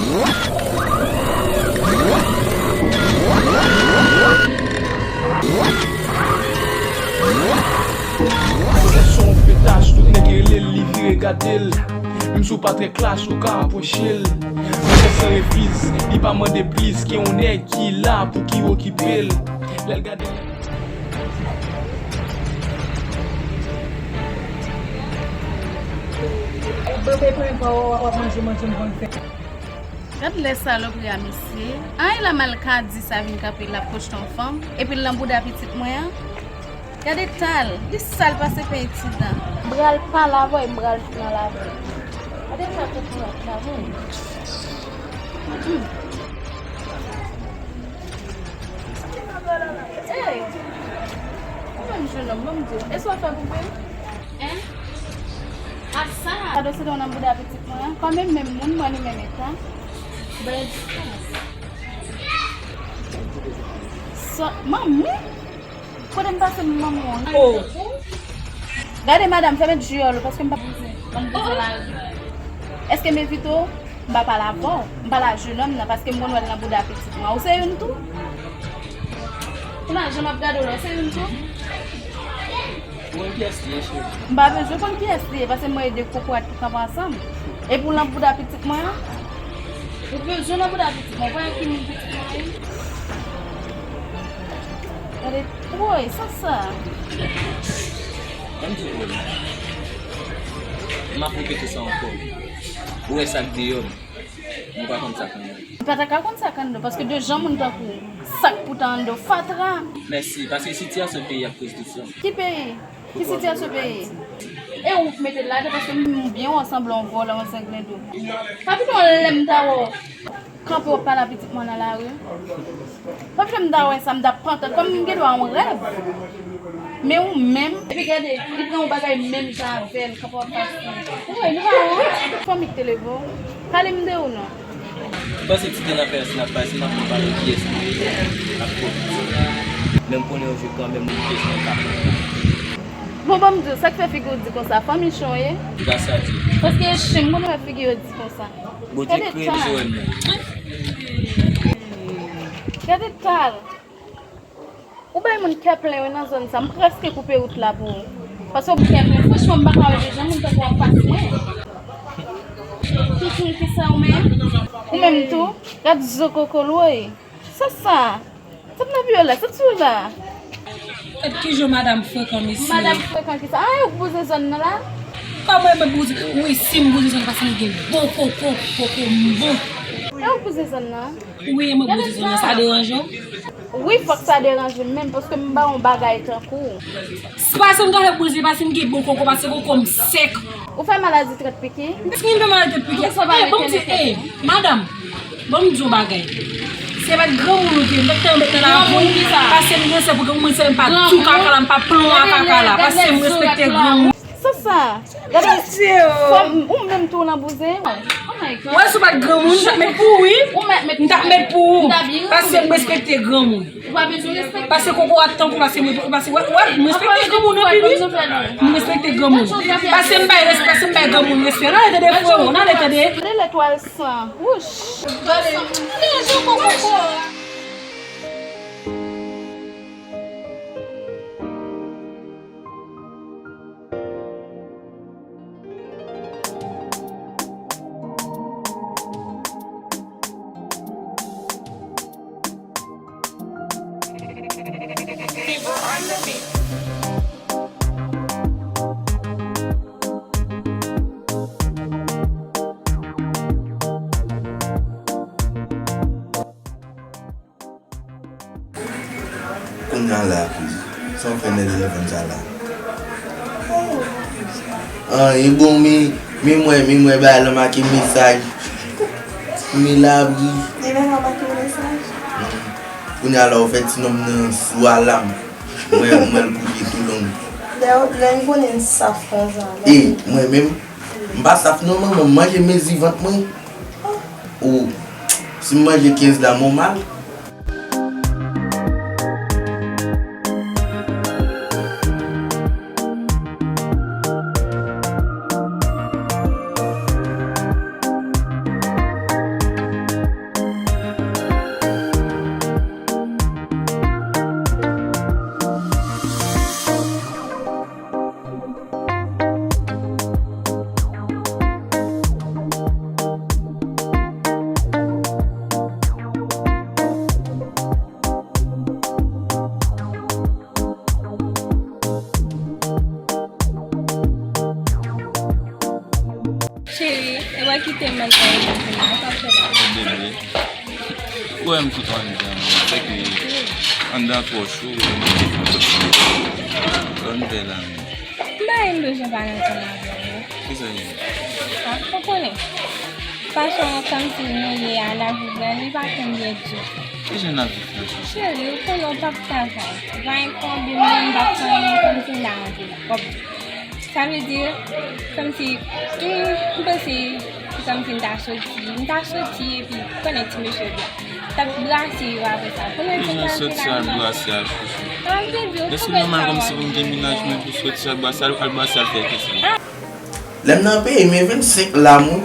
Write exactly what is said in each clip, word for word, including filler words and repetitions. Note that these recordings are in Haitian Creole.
Kote son petach, tout nèg rele l, li vire gade l. Menm si w pa trè klas, ou ka apwoche l. Mwen fè san refiz, li pa mande plis ke yon nèg ki la pou ki okipe l. Lè l gade. Bebe, pran pa w, w ap manje, manje m konn fè. Gad lè salopri a, mesye. Ay, la mal ka di sa vin kanpe l ap pwojte yon fanm, epi l nan bouda pitit mwen an. Gade ta l, li sal pase penyen ti dan. M pral pale avè w, m pral fè nan lavi. Gade ta l, tout moun ap lavi. Ey! Ou menm jennonm, ban m di w, e sa w fè pou m? Hein? A sa? Gade w se nan bouda pitit mwen an. Kòm e menm moun, mwen li menm eta. Bay distans. Sa, manmi? Kote m pase m manmi w? Oh. Gade madam, fèmen djiyòl ou, paske m pa bouzen. Ban m bouzen la. Èske m evite w? M pa pale avè w. M pale a jennonm nan, paske m konn wè l nan bouda pitit mwen. Ou se youn tou? Kounye a, jan m ap gade w la, ou se youn tou? Ou konn kiyès li ye, cheri? M pa bezwen konn kiyès li ye, paske m wè de kokorat ki kanpe ansanm. Epi w nan bouda pitit mwen an? Ou bezwen nan bouda pitit mwen, ou pa wè ki moun pitit mwen ye? Gade, woy, sa sa? Ban m di w, m ap repete sa ankò. Ou wè sa k deyò m? Mwen pa konn sa k anndan. Ou pa ta ka konn sa k anndan, paske de jan moun tankou w, sa k pou ta anndan w, fatra. Mèsi, paske sitiyasyon peyi a koz de sa. Ki peyi? Ki sitiyasyon peyi? E ou k mete l ladan, paske m byen wè w sanble yon vòlè, yon zenglendo. Pa pito lè m ta wè w kanpe w ap pale a pitit mwen nan lari. Pandan m ta wè sa, m t ap pantan kòm m gen dwa yon rèv. Men ou menm. Epi gade, li pran yon bagay menm jan avè l, kanpe w ap pase. Ou wè, nou pa wont. Fanmi k te leve w. Pale m de ou non. M panse ti de nan fè yon snap pase, m ap pale kiyès li ye, ap pwofite. Men m konnen yon jou kanmenm, moun kesyon ka pran. Bon, ban m di w, sa k fè figi w di konsa, fanmi chen w ye? Gras a Dye. Paske chen, m konn wè figi yo di konsa. Bondye kreye m sou wè m nan. Gade ta l. Ou bay moun kè plen wi nan zòn sa. M prèske koupe wout la pou ou. Paske ou kè plen. Franchman, m pa ka wè de jan moun tankou w ap pase mwen. Kiki, kisa ou menm? Ou menm tou? Gad zo koko l woy. Sa sa? Sa t nan vyolèt, sa t sou la? Gad kijan madanm frekan, mesye. Madanm frekan kisa? Ah, ou k bouzen zòn nan la? Kòman mwen bouzen? Wi, si m bouzen zòn, paske m gen bon koko, koko m bon. Ah, ou k bouzen zòn nan? Wi, mwen bouzen zòn nan, sa deranje w? Wi, fòk sa deranje m menm, paske m ba yon bagay tankou w. Se pa se m gade bouzen, paske m gen bon koko, paske koko m sèk. Ou fè maladi trèt piki? Èske m fè maladi trèt piki? Poukisa w pa... Eh, bon, rete se, eh, madanm, bon, m di w bagay. Se pa t granmoun ou te, m pa t anbèt nan lavi w, pase m nan se pou granmoun, se m pa tou kaka la, m pa plon a kaka la, pase m respekte granmoun. Sa sa? Gade, fò m, ou menm tou nan bouzen. Wè, si w pa t granmoun, m t ap met pou ou, wi. M t ap met pou ou. Pase m respekte granmoun. Ou pa bezwen respekte. Pase kokorat tankou, pase mwen, pase, wè, wè, m respekte granmoun anpil, wi. M respekte granmoun. Pase m bay respè, pase m bay granmoun respè. N ale tande, frewo, n ale tande. Gade letwal san. Wouch. Gade, gade jan koko. Kounye a la, kouz, sa w fè nan telefòn sa la? Anyen bon, men, men mwen, men mwen bagay lan make mesaj. Men labri. Li menm ap make mesaj? Kounye a la, w fè ti nonm nan sou alam. Mwen, mwen l kouche tou long. Lè, lè m konnen m saf konsa. E, mwen menm, m pa saf non, manman, m manje mezi vant mwen. Ou, si m manje kenz la, mwen mal. Ou wè m sot anndan, se ke anndan twò cho, lè m te fè sòti. Lè m te la menm. M pa menm bezwen pale ansanm avè w. Kisa gen? A, ou konnen. Fason kòmsi nou ye a, n ap viv la, li pa konn byen ditou. Kijan n ap viv la, chouchou? Cheri, ou konnen w p ap travay. Ou pa gen kòb, menm m p ap fè anyen, kòmsi m ta rantre la. Kòb. Sa vle di, kòmsi, hmm, m panse, se kòmsi m ta soti, m ta soti epi konnen ti mesye yo byen. T ap brase yo apre sa. Konnen m ta soti al brase a, chouchou. An vle di, ou konprann sa m ap di. Èske nòmal kòmsi pou m gen mennaj mwen pou soti al brase, al, al brase al fè kisa? Lè m nan peyi m, e vennsenk la m wi.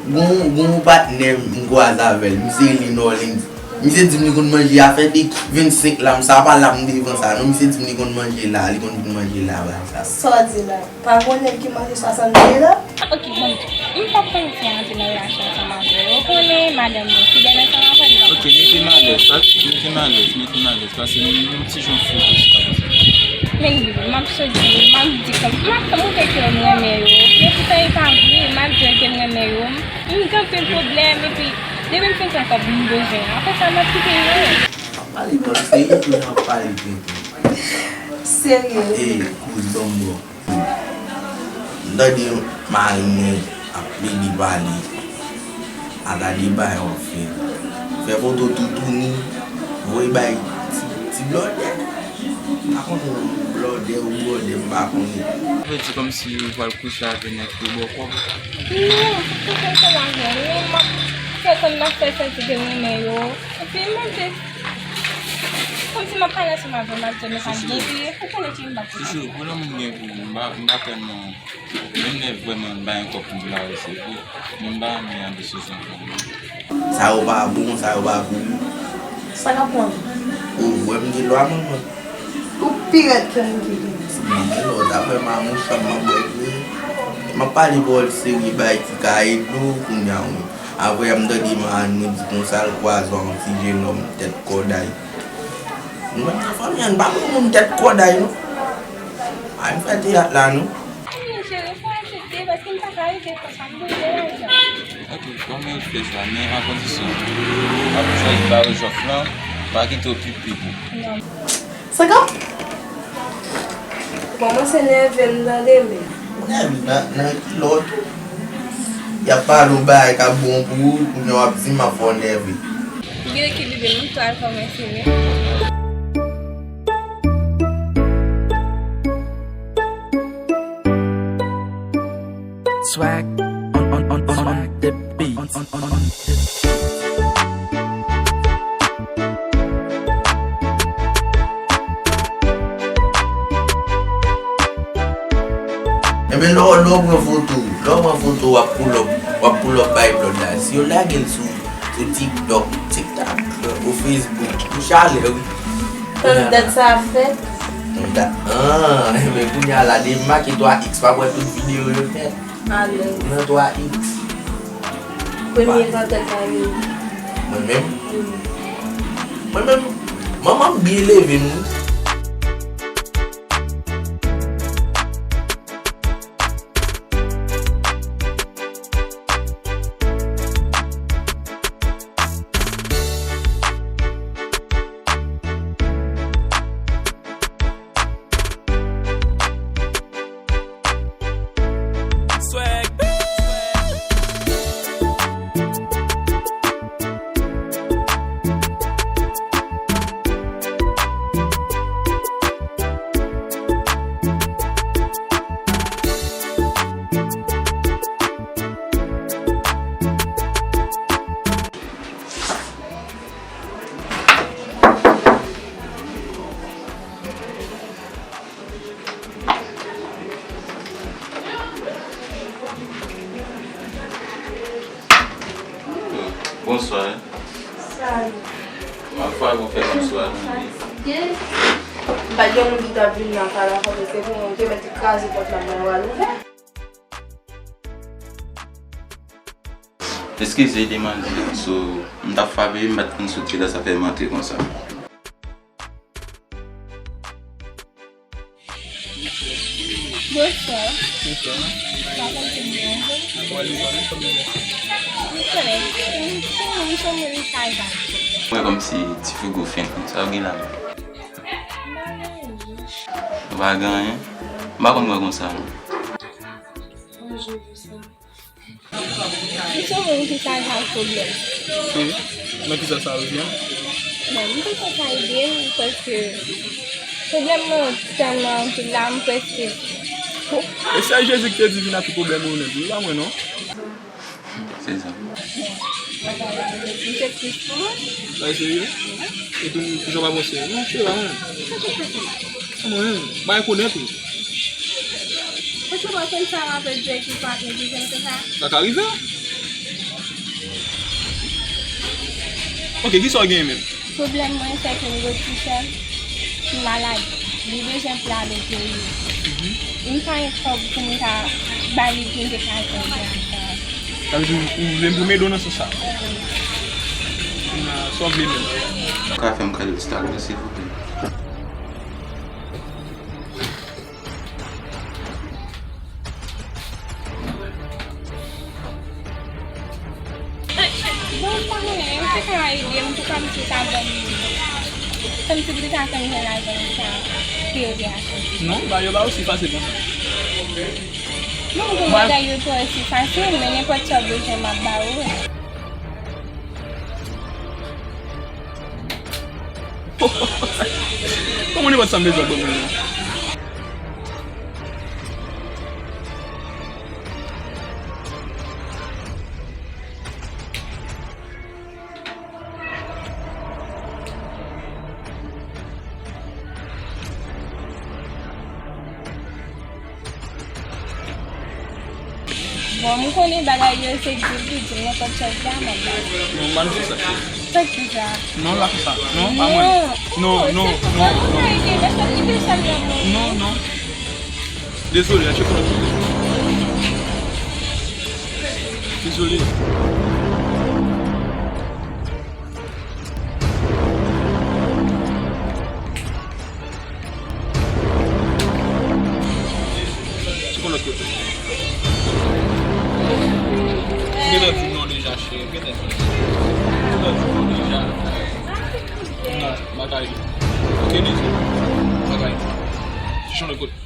Gon, gon patnè m kwaze avè l, misye rele Norlens. Misye di m li konn manje afè de vennsenk la m, sa pa la m devan sa non, misye di m li konn manje la, li konn vin manje la, bagay sa. Sa w di la? Pa gon nèg ki manje swasanndde la? Ok, bon, m p ap kòmanse antre nan relasyon ansanm avè w. Ou konnen madanm mwen fidèl ansanm avè l, li p ap. Ok, mete m alèz, pa, mete m alèz, mete m alèz, paske m yon ti jan fou tou, se pa posib. Men, m ap sot di, m ap di kòm, m ap fè montre ke m renmen yo. Men poutan e pa vre, m ap di yo ke m renmen yo. M gen anpil pwoblèm, epi depi m fin pran kòb m bezwen an, apre sa, m ap kite yo. W ap pale bòl serye, kounye a w ap pale tenten. Serye. E, kouz, ban m bò. M tande marenn mwen ap plede pale. A gade bagay w ap fè. Fè foto toutouni, voye bay ti, ti blòdè. M pa konnen blòdè ou bwòdè, m pa konnen. Sa vle di kòmsi ou pral kouche avè nèg pou bò kòb? Non, se pa kouche avè l, men m ap fè konn m ap fè santi ke m renmen yo. Epi m ap di, kòmsi m ap pale ansanm avè l, m ap di nou pa gen vye, ou konnen ki m pa pou. Chouchou, pwoblèm ou gen pou ou, m pa, m pa tèlman, menm lè vrèman m pa gen kòb pou m lave se vre, men m pa renmen an de se zanfan. Sa yo pa bon, sa yo pa pou ou. Sa k ap pran? Ou wè m gen lwa manman. Ou pi rèd ke moun ki gen. Si m gen lwa, w ta fè m a mouch, m ap bwè vre. M ap pale bòl serye, bay ti ka ede w kounye a wi. Apre a m tande marenn mwen di konsa l kwaze yon ti jenòm tèt kòday. Nou menm nan fanmi an, n pa konn moun tèt kòday non. Ay, m fè teyat la non. Anyen, cheri, fò aksepte, paske m pa ka rete konsa, m bezwen lajan. Ok, ban m respekte sa, men a kondisyon w ap chwazi bare jòf lan, pa kite w pi pi gou. Non. Sa k ap? Ou kòmanse nève m tande, men. Nève nan, nan kilòt. Y ap pale yon bagay k ap bon pou ou, kounye a w ap di m ap fè w nève. Gen ekilibre, moun tou al kòmanse, men. Swag on, on, on, on, on the beat. Enben, lè w, lè w pran foto, lè w pran foto, w ap pull up, w ap pull up bay blòd la. Si yo lage l sou, sou TikTok, TikTok, ou Facebook, ou chalè, wi. Tann dat sa ap fèt. Tann dat, ah, enben, kounye a la, demake twa X, pa wè tout videyo yo nèt. Alèz. Nan twa X. Premye nan tèt la, wi. Mwen menm? Wi. Mwen menm, manman m byen leve m, wi. Swag. Bonswa. Salut. Ma foi, bon fèt bonswa. Fatigué. M pa t gen moun ki t ap vin nan kay la, kote se pou mwen, m te mèt kraze pòt la, mwen pral ouvè. Eskize, demande, so, m t ap frape, m pa t konn sou ki lè sa fè m antre konsa. Bonswa. Bonswa. M pa konn si m byen. Mwen li pa, m konn li. M konnen. M konnen, m konnen li pa jan. Mwen kòmsi ti figi w fenk, sa w gen la menm? Ou pa gen anyen? M pa konn wè konsa non. Yon jou pou sa. M se yon moun ki chaje ak pwoblèm. E nan kisa sa rezon? Bon, m panse sa ede m paske pwoblèm mwen yo tèlman anpil la, m prèske. E sèl Jezi ki te di vin ak tout pwoblèm ou nèt, wi, pa mwen non. Se sa. Bon, m se tris pou mwen. Sa serye? Epi m toujou pa panse. Non, se la, wi. Mwen, bay konnen tou. Ou te konn sa w ap di ki pa egziste se sa? Sa ka rive. Ok, ki sa w genyen menm? Pwoblèm mwen se ke m gwo ti sè m, ki malad. Li bezwen pou l ale geri. M pa gen kòb pou m ka ba li pou m te ka fè sa. Sa vle di ou vle m pou m ede w nan sans sa? Sa w vle menm? Ou ka fè m kado ti tablo, silvouplè? Bon, m pa konnen, ou te ka ede m pou kòmsi ta ban m, kòmsi pou ta fè m jwenn lajan sa, pou yo te achte. Non, ba yo ba osi fasil konsa. Non, pou bagay yo twò osi fasil, men nenpòt sa w bezwen, m ap ba ou. Kòman nenpòt sa m bezwen ban moun nan? Bon, m konnen bagay yo se di l, li di l, nenpòt chèf la, m ap ba l. Non, m pa di sa. Sa ki sa? Non, la ki sa. Non, pa mwen. Non, non, non, non. Non, non. Dezole, a tcheke lòt kote. Dezole. Tcheke lòt kote. M gentan di w non deja, cheri. M gentan di w non. M gentan di w non deja. Non, m pa ka ede w. Ok, dezole. M pa ka ede w. Tcheke lòt kote.